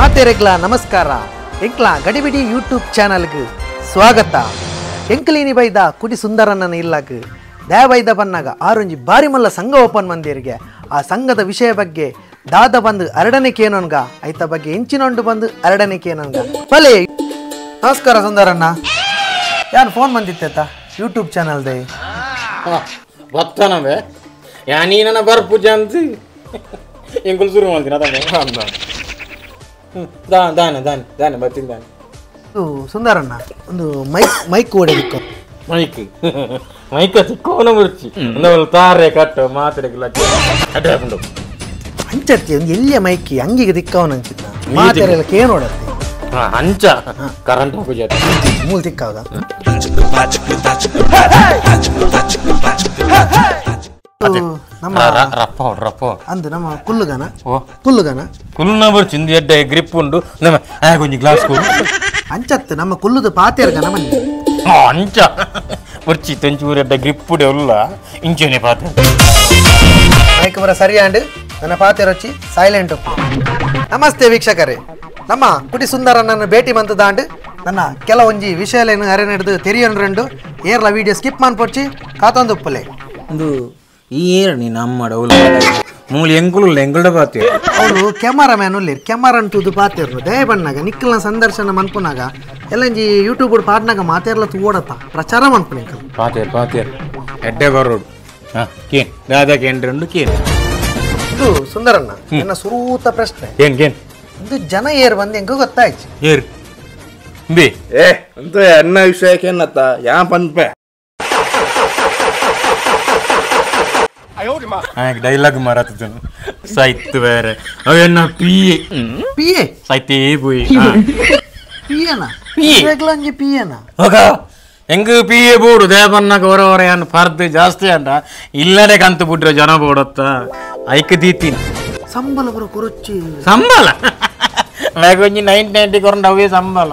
ಮಾತೆರೆಗ್ಲ ನಮಸ್ಕಾರ. ಎಂಕ್ಲ ಗಡಿಬಿಡಿ ಯೂಟ್ಯೂಬ್ ಚಾನಲ್ಗೆ ಸ್ವಾಗತ. ಎಂಕ್ಲೀನಿ ಬೈದ ಕುಡಿ ಸುಂದರಣ್ಣನ ಇಲ್ಲಾಗ ದಯಬೈದ ಬನ್ನಾಗ ಆರೊಂಜಿ ಬಾರಿ ಮಲ್ಲ ಸಂಘ ಓಪನ್ ಮಂದಿರಿಗೆ ಆ ಸಂಘದ ವಿಷಯ ಬಗ್ಗೆ ದಾದ ಬಂದು ಅರಡನೆ ಕೇನೋನ್ಗ ಐತ ಬಗ್ಗೆ ಇಂಚಿನೊಂಡು ಬಂದು ಅರಡನೆ ಕೇನೋನ್ಗ ಬಲೆ. ನಮಸ್ಕಾರ ಸುಂದರಣ್ಣ, ಯಾರು ಫೋನ್ ಬಂದಿತ್ತೇತ ಯೂಟ್ಯೂಬ್ ಚಾನಲ್ದೇ ಬತ್ತನವೇ ಯಾ ನೀನ ಬರ್ಪೂಜೆ ಅಂತ ಎಂಕುಲು ಶುರು ಮಾಡ್ತೀನಿ ಅದ ದಾನ ದಾನ ದಾನ ಬರ್ತೀನಿ ದಾನ. ಸುಂದರಣ್ಣ ಒಂದು ಮೈಕ್ ಮೈಕ್ ಓಡಬೇಕು. ಮೈಕ್ ಮೈಕ್ ಸಿಕ್ಕೋನ ಮುರ್ಚಿ ಒಂದು ತಾರೆ ಕಟ್ಟು ಮಾತಾಡಕ್ಕಿಲ್ಲ ಅಂಚತ್ತಿ ಒಂದು ಎಲ್ಲಿಯ ಮೈಕಿ ಅಂಗಿಗೆ ದಿಕ್ಕವನ ಅಂಚಿತ್ತ ಮಾತಾಡಲ್ಲ ಕೇನೋಡತ್ತಿ ಅಂಚ ಕರೆಂಟ್ ಹೋಗಿ ಮೂಲ ತಿಕ್ಕಾವದ. ನಮ್ಮ ರಪ್ಪ ರಪ್ಪ ಅಂದು ನಮ್ಮ ಕುಲ್ಲುಗನ ಕುಲ್ಲುಗನ ಕುಲ್ಲುನ ಬರ್ಚಿಂದು ಎಡ್ಡೆ ಗ್ರಿಪ್ ಉಂಡು ನಮ್ಮ ಕೊಂಚ ಗ್ಲಾಸ್ ಕೊಡು ಅಂಚತ್ತು ನಮ್ಮ ಕುಲ್ಲುದು ಪಾತೇರ್ಗನ ಬನ್ನಿ ಅಂಚ ಬರ್ಚಿ ತಂಚೂರು ಎಡ್ಡೆ ಗ್ರಿಪ್ ಉಲ್ಲ ಇಂಚನೆ ಪಾತೆ ಮೈಕ್ ಬರ ಸರಿ ಆಂಡ್ ನನ್ನ ಪಾತೇರೊಚ್ಚಿ ಸೈಲೆಂಟ್ ಉಪ್ಪು. ನಮಸ್ತೆ ವೀಕ್ಷಕರೇ, ನಮ್ಮ ಕುಟಿ ಸುಂದರನನ್ನು ಭೇಟಿ ಮಂತದಾಂಡ್ ನನ್ನ ಕೆಲವೊಂಜಿ ವಿಷಯಲೇನು ಅರೆ ನಡೆದು ತೆರಿಯೊಂಡು ಏರ್ಲ ವಿಡಿಯೋ ಸ್ಕಿಪ್ ಮಾನ್ಪೊಚ್ಚಿ ಕಾತೊಂದು ಉಪ್ಪುಲೆ. ಒಂದು ಈ ಏರಣಿ ನಮ್ಮ ಮೂಲಿ ಎಂಕುಲು ಎಂಕುಲ್ಡ ಪಾತೆ ಅವರು ಕ್ಯಾಮರಾಮ್ಯಾನ್ ಉಲ್ಲೇರು ಕ್ಯಾಮರಾ ತೂದು ಪಾತೇರ್ನು ದಯ ಬಣ್ಣಾಗ ನಿಕ್ಕಲ್ನ ಸಂದರ್ಶನ ಮನ್ಪುನಾಗ ಎಲ್ಲಂಜಿ ಯೂಟ್ಯೂಬ್ ಪಾಡ್ನಾಗ ಮಾತೇರ್ಲ ತೂಡತ್ತ ಪ್ರಚಾರ ಮನ್ಪುನ ಪಾತೇರ್ ಪಾತೇರ್ ಎಡ್ಡೆ ಬರೋಡು ಹಾಂ ಕೇನ್ ದಾದಾ ಕೇಂದ್ರಂಡು ಕೇನ್. ಇದು ಸುಂದರಣ್ಣ ನನ್ನ ಸುರೂತ ಪ್ರಶ್ನೆ ಏನ್ ಕೇನ್ ಇದು ಜನ ಏರ್ ಬಂದು ಹೆಂಗ ಗೊತ್ತಾಯ್ತು ಏರ್ ಬಿ ಏ ಅಂತ ಅನ್ನ ವಿಷಯಕ್ಕೆ ಏನತ್ತ ಯಾ ಪನ್ಪೆ ಡೈಲಾಗ್ ಮಾರಾತಿದ್ದನು ಸೈತ್ ಬೇರೆ ಅವೇನ P A P A ಸೈತೇ ಪೋಯಿ P ಎನಾ ಅಂಜಿ ಪಿ ಎನಾ ಹೋಗ ಹೆಂಗ ಪಿ ಎ ಬೋಡು ದೇವನ್ನ ಹೊರ ಹೊರ ಏನು ಫರ್ದು ಜಾಸ್ತಿ ಅಂಡ ಇಲ್ಲಡೆ ಕಂತು ಬಿಟ್ರೆ ಜನ ಬೋಡತ್ತ ಐಕ್ ದೀತೀನಿ ಸಂಬಳ ಬರೋ ಕುರುಚಿ ಸಂಬಳ ಒಂಜಿ 990 ಕೊರಂಡ ಅವೇ ಸಂಬಳ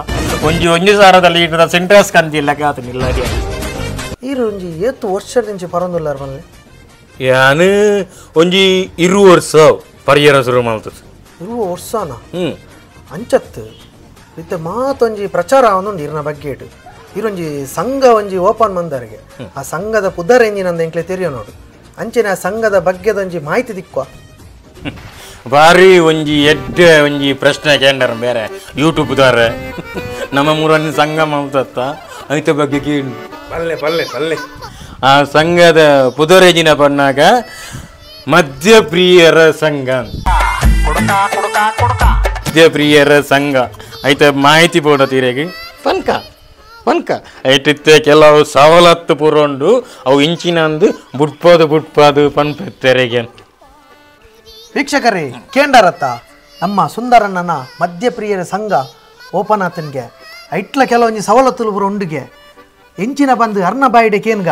ಒಂಜಿ ಒಂಜಿ ಸಾರದಲ್ಲಿ ಇಟ್ಟದ ಸೆಂಟ್ರಸ್ ಕಂತಿಲ್ಲ ಕಾತನಿಲ್ಲ ಈರು ಒಂಜಿ ಏತು ವರ್ಷದಿಂಚಿ ಪರೊಂದುಲ್ಲಾರ ಬನ್ನಿ ಯಾನು ಒಂಜಿ 20 ವರ್ಷ ಪರಿಯರ ಶುರು ಮಾಡ್ತದೆ. 20 ವರ್ಷನ ಅಂಚತ್ತು ಇತ್ತ ಮಾತೊಂಜಿ ಪ್ರಚಾರ ಒಂದೊಂದು ಇರ್ನ ಬಗ್ಗೆ ಇಟ್ಟು ಇರೊಂಜಿ ಸಂಘ ಒಂಜಿ ಓಪನ್ ಮಂದರಿಗೆ ಆ ಸಂಘದ ಪುದರ್ ಎಂಜಿನಂದ ಎಂಕ್ಲೆ ತೆರಿಯೋ ನೋಡು ಅಂಚಿನ ಆ ಸಂಘದ ಬಗ್ಗೆದೊಂಜಿ ಮಾಹಿತಿ ದಿಕ್ವ. ಬಾರಿ ಒಂಜಿ ಎಡ್ಡೆ ಒಂಜಿ ಪ್ರಶ್ನೆ ಕೇಂದ್ರ ಬೇರೆ ಯೂಟ್ಯೂಬ್ ದಾರೆ ನಮ್ಮ ಮೂರನ್ನು ಸಂಘ ಮಾಡ್ತತ್ತ ಐತ ಬಗ್ಗೆ ಕೇಳಿ ಪಲ್ಲೆ ಪಲ್ಲೆ ಪಲ್ಲೆ. ಆ ಸಂಘದ ಪುದರೇಜಿನ ಬಣ್ಣಾಗ ಮದ್ಯಪ್ರಿಯರ ಸಂಘ ಮದ್ಯಪ್ರಿಯರ ಸಂಘ ಐತ ಮಾಹಿತಿ ಬೋಡ ತೀರೆಗೆ ಪನ್ಕ ಪನ್ಕ ಐಟಿತ್ತೆ ಕೆಲವು ಸವಲತ್ತು ಪುರೊಂಡು ಅವು ಇಂಚಿನಂದು ಬುಟ್ಪಾದು ಬುಟ್ಪಾದು ಪನ್ಪೆತ್ತೆರೆಗೆ. ವೀಕ್ಷಕರೇ ಕೇಂಡರತ್ತ ನಮ್ಮ ಸುಂದರಣ್ಣನ ಮದ್ಯಪ್ರಿಯರ ಸಂಘ ಓಪನ್ ಆತನಿಗೆ ಐಟ್ಲ ಕೆಲವೊಂಜಿ ಸವಲತ್ತು ಪುರ ಉಂಡುಗೆ ಎಂಚಿನ ಬಂದು ಅರ್ಣ ಬಾಯಿಡೆ ಕೇನ್ಗ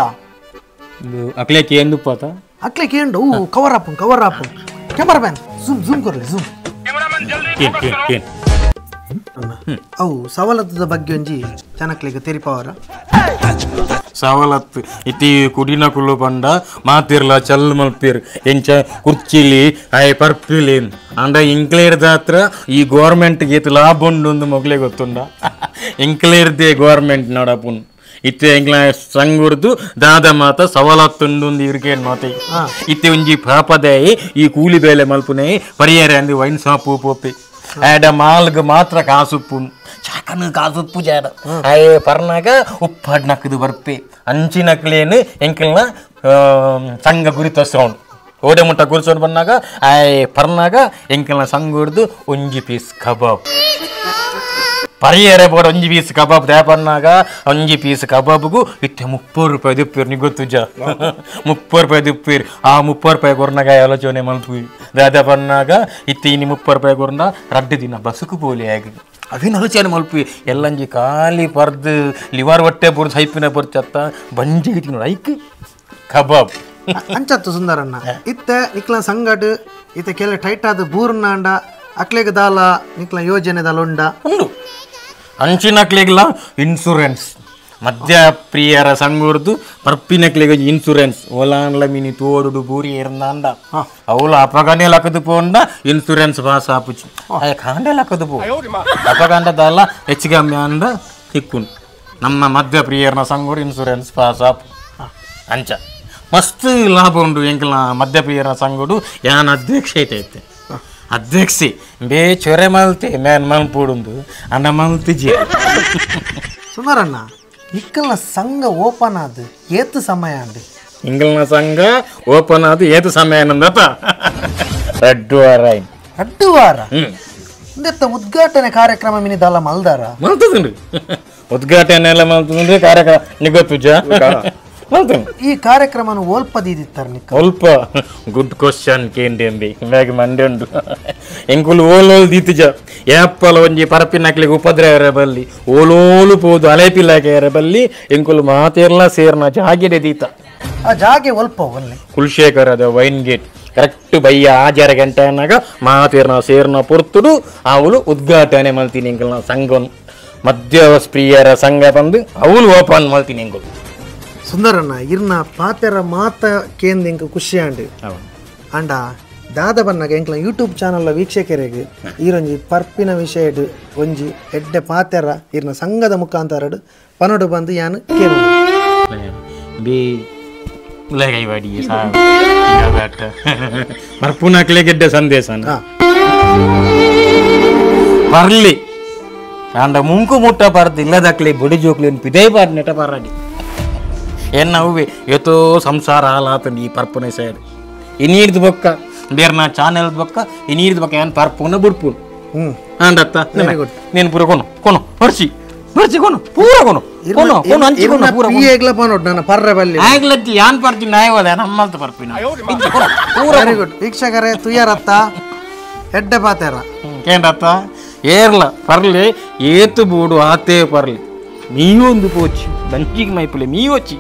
ಅಕ್ಲೆ ಕೇಂದು ಪಾತ ಅಕ್ಲೆ ಕೇಂಡು ಕವರ್ ಆಪು ಕವರ್ ಆಪು cameraman zoom zoom ಕೊರ್ಲಿ zoom ಕೇನ್ ಕೇನ್ ಕೇನ್. ಅವು ಸವಲತ್ತದ ಬಗ್ಗೆ ಒಂಜಿ ಜನಕ್ಲೆಗ್ ತೆರಿಪವರ ಸವಲತ್ತು ಇತಿ ಕುಡಿನ ಕುಲ್ಲು ಪಂಡ ಮಾತಿರ್ಲ ಚಲ್ ಮಲ್ಪೀರ್ ಎಂಚ ಕುರ್ಚಿಲಿ ಆಯ್ ಪರ್ಪಿಲಿ ಅಂಡ ಇಂಕ್ಲೇರ್ದ ಹತ್ರ ಈ ಗೌರ್ಮೆಂಟ್ ಗೇತ್ ಲಾಭ ಉಂಡು ಒಂದು ಮೊಗಲೇ ಗೊತ್ತುಂಡ ಇಂಕ್ಲೇರ್ದೇ ಗೌರ್ಮೆಂಟ್ ನೋಡಪುನ್ ಇತ್ತೆ ಎಂಗ್ಲ ಸಂಗುರ್ದು ದಾದ ಮಾತ ಸವಲತ್ತುಂಡು ಇರ್ಕೇನ್ ಮಾತೆ ಇತ್ತೆ ಒಂಜಿ ಪಾಪದಾಯಿ ಈ ಕೂಲಿ ಬೇಲೆ ಮಲ್ಪುನೇ ಪರಿಯರೆ ಅಂದು ವೈನ್ ಶಾಪು ಪೋಪೆ ಆಡ ಮಾಲ್ಗ್ ಮಾತ್ರ ಕಾಸುಪ್ಪು ಚಾಕನು ಕಾಸುಪ್ಪು ಜಾಡ ಆಯೆ ಪರ್ನಾಗ ಉಪ್ಪಾಡ್ ನಕ್ಕದು ಬರ್ಪೆ ಅಂಚಿನಕ್ಲೇನು ಎಂಕಲ್ನ ಸಂಘ ಗುರಿತಸೌಂಡ್ ಓಡೆ ಮುಟ್ಟ ಗುರುಸೋನ್ ಬನ್ನಾಗ ಆಯ್ ಪರ್ನಾಗ ಎಂಕಲ್ನ ಸಂಗುರ್ದು ಒಂಜಿ ಪೀಸ್ ಕಬಾಬ್ ಪರಿಯರೆ ಬೋಡ ಒಂಜಿ ಪೀಸ್ ಕಬಾಬ್ ದೇಪನ್ನಾಗ ಒಂಜಿ ಪೀಸ್ ಕಬಾಬ್ಗೂ ಇತ್ತೆ 30 ರೂಪಾಯಿ ದಿಪ್ಪೀರ್ ನಿ ಗೊತ್ತುಜ 30 ರೂಪಾಯಿ ದಿಪ್ಪೀರ್ ಆ 30 ರೂಪಾಯಿ ಕೊರ್ನಾಗ ಆಲೋಚನೆ ಮಲ್ಪು ದಾದ ಪನ್ನಾಗ ಇತ್ತೆ ಇನಿ 30 ರೂಪಾಯಿ ಕೊರ್ನ ರಡ್ಡು ದಿನ ಬಸುಕು ಪೋಲಿ ಆಗಿ ಅವಿನ ಆಲೋಚನೆ ಮಲ್ಪು ಎಲ್ಲಂಜಿ ಖಾಲಿ ಪರ್ದು ಲಿವರ್ ಹೊಟ್ಟೆ ಬುರ್ದು ಹೈಪಿನ ಬರ್ತತ್ತ ಬಂಜಿಗೆ ತಿನ್ನೋಡು ಐಕ್ ಕಬಾಬ್ ಅಂಚತ್ತು ಸುಂದರಣ್ಣ ಇತ್ತೆ ನಿಕ್ಲ ಸಂಗಡ್ ಇತ್ತೆ ಕೆಲ ಟೈಟ್ ಆದ ಬೂರ್ನಾಂಡ ಅಕ್ಲೆಗ್ ದಾಲ ನಿಕ್ಲ ಯೋಜನೆ ದಾಲ ಉಂಡ ಉಂಡು ಅಂಚಿನಕ್ಲೆಗ್ಲ ಇನ್ಸೂರೆನ್ಸ್ ಮದ್ಯ ಪ್ರಿಯರ ಸಂಘರ್ದು ಪರ್ಪಿನಕ್ಲಿಗೆ ಇನ್ಸೂರೆನ್ಸ್ ಓಲಾನ್ಲ ಮಿನಿ ತೋಡುಡು ಬೂರಿ ಏರ್ನಾಂಡ ಅವಳು ಅಪಗನೆ ಲಕ್ಕದು ಪೋಂಡ ಇನ್ಸೂರೆನ್ಸ್ ಪಾಸ್ ಆಪುಚಿ ಅಯ ಕಾಂಡೆ ಲಕ್ಕದು ಪೋ ಅಪಗಂಡದಲ್ಲ ಹೆಚ್ಚಿಗಮ್ಮೆ ಅಂದ ತಿಕ್ಕುನ್ ನಮ್ಮ ಮದ್ಯ ಪ್ರಿಯರ್ನ ಸಂಘರು ಇನ್ಸೂರೆನ್ಸ್ ಪಾಸ್ ಆಪು ಅಂಚ ಮಸ್ತ್ ಲಾಭ ಉಂಡು ಎಂಕಲ್ನ ಮದ್ಯ ಪ್ರಿಯರ ಸಂಘಡು ಯಾನ್ ಅಧ್ಯಕ್ಷ ಐತೆ ಅಧ್ಯಕ್ಷಿ ಬೇ ಚೊರೆ ಮಲ್ತೆ ಮ್ಯಾನ್ ಮಲ್ಪುಡುಂದು ಅಣ್ಣ ಮಲ್ತಿಜಿ ಸುಂದರಣ್ಣ ಇಕ್ಕಲ್ನ ಸಂಘ ಓಪನ್ ಆದ ಏತು ಸಮಯ ಅಂದು ಇಂಗಲ್ನ ಸಂಘ ಓಪನ್ ಆದ ಏತು ಸಮಯ ಅನ್ನಂದಪ್ಪ ರಡ್ಡು ವಾರ ರಡ್ಡು ವಾರ ಇಂದೆತ್ತ ಉದ್ಘಾಟನೆ ಕಾರ್ಯಕ್ರಮ ಮಿನಿದಲ್ಲ ಮಲ್ದಾರ ಮಲ್ತದಂಡ್ರಿ ಉದ್ಘಾಟನೆ ಎಲ್ಲ ಮಲ್ತದಂಡ್ರಿ ಕಾರ್ಯಕ್ರಮ ನಿಗೊತ್ತುಜ ಈ ಕಾರ್ಯಕ್ರಮನ ಓಲ್ಪ ದೀದಿತ್ತಾರೆ ನಿಕ್ಕ ಒಲ್ಪ ಗುಡ್ ಕ್ವಶನ್ ಕೇಂಡಿ ಬ್ಯಾಗ್ ಮಂಡೆ ಉಂಡು ಎಂಕುಲು ಓಲೋಲು ದೀತಿಜ ಏಪ್ಪಲ ಒಂಜಿ ಪರಪಿನಕ್ಲಿಗೆ ಉಪದ್ರವ ಬಲ್ಲಿ ಓಲೋಲು ಪೋದು ಅಲೆಪಿಲಾಕೆಯರ ಬಲ್ಲಿ ಎಂಕುಲು ಮಾತೆರ್ಲ ಸೇರ್ನ ಜಾಗೆಡೆ ದೀತ ಆ ಜಾಗೆ ಒಲ್ಪ ಒಲ್ಲೆ ಕುಲ್ಶೇಖರದ wine gate correct ಬಯ್ಯ ಆಜಾರ ಗಂಟೆ ಅನ್ನಾಗ ಮಾತೇರ್ನ ಸೇರ್ನ ಪೊರ್ತುಡು ಅವಳು ಉದ್ಘಾಟನೆ ಮಲ್ತೀನಿ ಎಂಕಲ್ನ ಸಂಘನ್ ಮಧ್ಯ ಪ್ರಿಯರ ಸಂಘ ಬಂದು ಅವಳು ಓಪನ್ ಮಲ್ತೀನಿ ಎಂಕುಲು ಸುಂದರಣ್ಣ ಇರ್ನ ಪಾತೆರ ಮಾತ ಕೇಂದ್ರ ಎಂಕ ಖುಷಿ ಆಂಡ್ ಅಂಡ ದಾದ ಬನ್ನಾಗ ಎಂಕ್ಲ ಯೂಟ್ಯೂಬ್ ಚಾನಲ್ ವೀಕ್ಷಕರಿಗೆ ಈರೊಂಜಿ ಪರ್ಪಿನ ವಿಷಯಡ್ ಒಂಜಿ ಎಡ್ಡೆ ಪಾತೆರ ಇರ್ನ ಸಂಘದ ಮುಖಾಂತರಡು ಪನಡು ಬಂದು ಯಾನು ಕೇಳು ಬಿ ಪರ್ಪುನಕ್ಲೆ ಗೆಡ್ಡೆ ಸಂದೇಶ ಪರ್ಲಿ ಅಂಡ ಮುಂಕು ಮುಟ್ಟ ಪರ್ದು ಇಲ್ಲದಕ್ಲೆ ಬೊಡಿ ಜೋಕ್ಲಿ ಪಿದೇ ಬಾರ್ ನೆಟ ಪರಡಿ ಎನ್ನ ಹೂವೆ ಏತೋ ಸಂಸಾರ ಹಾಲಾತಂದು ಈ ಪರ್ಪುನ ಸೈಡ್ ಇನ್ನೀರ್ದು ಬೊಕ್ಕ ಬೇರೆ ನಾ ಚಾನೆಲ್ ಬೊಕ್ಕ ಇನ್ನೀರ್ದು ಬೊಕ್ಕ ಏನು ಪರ್ಪುನ ಬುಡ್ಪುನ್ ಅಂಡತ್ತ ನೀನು ಪೂರ ಕೊನು ಕೊನು ಬರ್ಸಿ ಬರ್ಸಿ ಕೊನು ಪೂರ ಕೊನು ಕೊನು ಕೊನು ಅಂಚಿ ಕೊನು ಪೂರ ಏಗ್ಲ ಪನೋಡ್ ನನ್ನ ಪರ್ರೆ ಬಲ್ಲಿ ಆಗ್ಲತ್ತಿ ಯಾನ್ ಪರ್ತಿ ನಾಯವದ ನಮ್ಮಲ್ತ ಪರ್ಪಿನ ಪೂರ ವೆರಿ ಗುಡ್ ವೀಕ್ಷಕರೇ ತುಯರತ್ತ ಎಡ್ಡೆ ಪಾತೆರ ಕೇಂದ್ರತ್ತ ಏರ್ಲ ಪರ್ಲಿ ಏತು ಬೂಡು ಆತೇ ಪರ್ಲಿ ನೀವೊಂದು ಪೋಚಿ ದಂಚಿಗೆ ಮೈಪುಲೆ ನೀ వచ్చಿ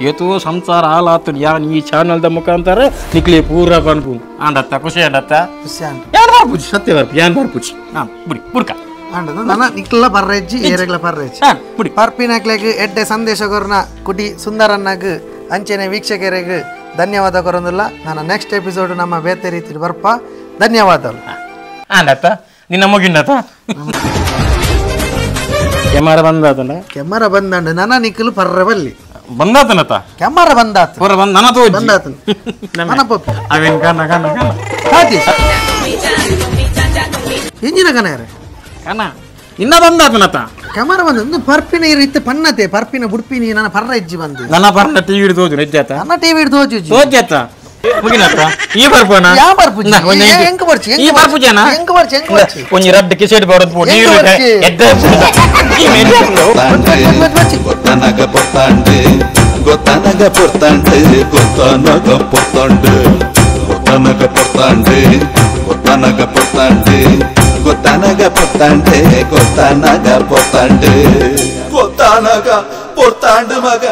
ಏತೋ ಸಂಸಾರ ಹಾಲಾತು ಯಾನ್ ಈ ಚಾನಲ್ದ ಮುಖಾಂತರ ನಿಕ್ಲಿ ಪೂರ ಪನ್ಪು ಅಂಡತ್ತ ಖುಷಿ ಅಂಡತ್ತ ಖುಷಿ ಅಂಡ ಯಾನ್ ಬರ್ಪುಜಿ ಸತ್ಯ ಬರ್ಪು ಯಾನ್ ಬರ್ಪುಜಿ ಹಾ ಬುಡಿ ಬುಡ್ಕ ಅಂಡ ನನ್ನ ನಿಕ್ಲ ಪರ್ರೆಜ್ಜಿ ಏರೆಗ್ಲ ಪರ್ರೆಜ್ಜಿ ಬುಡಿ ಪರ್ಪಿನಕ್ಲೆಗ್ ಎಡ್ಡೆ ಸಂದೇಶ ಕೊರ್ನ ಕುಟಿ ಸುಂದರನ್ನಗ್ ಅಂಚೆನೆ ವೀಕ್ಷಕರಿಗೆ ಧನ್ಯವಾದ ಕೊರೊಂದಿಲ್ಲ ನನ್ನ ನೆಕ್ಸ್ಟ್ ಎಪಿಸೋಡ್ ನಮ್ಮ ಬೇತೆ ರೀತಿ ಬರ್ಪ ಧನ್ಯವಾದಗಳು ಅಂಡತ್ತ ನಿನ್ನ ಮುಗಿಂಡತ್ತ ಕೆಮರ ಬಂದಾತನ ಕೆಮರ ಬಂದಂಡ ನನ್ನ ನಿಕ್ಕಲು ಪರ್ರೆ ಬಲ್ಲಿ ಬಂದಾತನತ ಕೆಮರ ಬಂದಾತ ಪೂರ ಬಂದ ನನ್ನ ತೋಜಿ ಬಂದಾತನ ನನ್ನ ಪಪ್ಪ ಅವೇನ್ ಕನ ಕನ ಕನ ಹಾತಿ ಇಂಜಿನ ಕನ ಯಾರೆ ಕನ ಇನ್ನ ಬಂದಾತನತ ಕೆಮರ ಬಂದ ಒಂದು ಪರ್ಪಿನ ಇರುತ್ತೆ ಪನ್ನತೆ ಪರ್ಪಿನ ಬುಡ್ಪಿನಿ ನನ್ನ ಪರ್ರ ಇಜ್ಜಿ ಬಂದು ನನ್ನ ಪರ್ನ ಟಿವಿ ಹಿಡಿದು ತೋಜು ನಿಜಾತ ನನ್ನ ಟಿವಿ ಹಿಡಿದು ತೋಜು ತೋಜಾತ ಮುಗಿನತ್ತ ಈ ಬರ್ಪನ ಯಾ ಬರ್ಪುಜಿ ಎಂಕ ಬರ್ಚಿ ಈ ಬರ್ಪುಜನ ಎಂಕ ಬರ್ಚಿ ಎಂಕ ಬರ್ಚಿ ಒಂಜಿ ರಡ್ಡ್ ಕಿಸೆಡ್ ಬರದ್ ಪೋ ನೀರು ಎದ್ದೆ ಈ ಮೇಲೆ ಗೊತ್ತನಗ ಪೊತ್ತಾಂಡೆ ಗೊತ್ತನಗ ಪೊತ್ತಾಂಡೆ ಗೊತ್ತನಗ ಪೊತ್ತಾಂಡೆ ಗೊತ್ತನಗ ಪೊತ್ತಾಂಡೆ ಗೊತ್ತನಗ ಪೊತ್ತಾಂಡೆ ಗೊತ್ತನಗ ಪೊತ್ತಾಂಡೆ ಗೊತ್ತನಗ ಪೊತ್ತಾಂಡೆ ಗೊತ್ತನಗ ಪೊತ್ತಾಂಡು ಮಗ.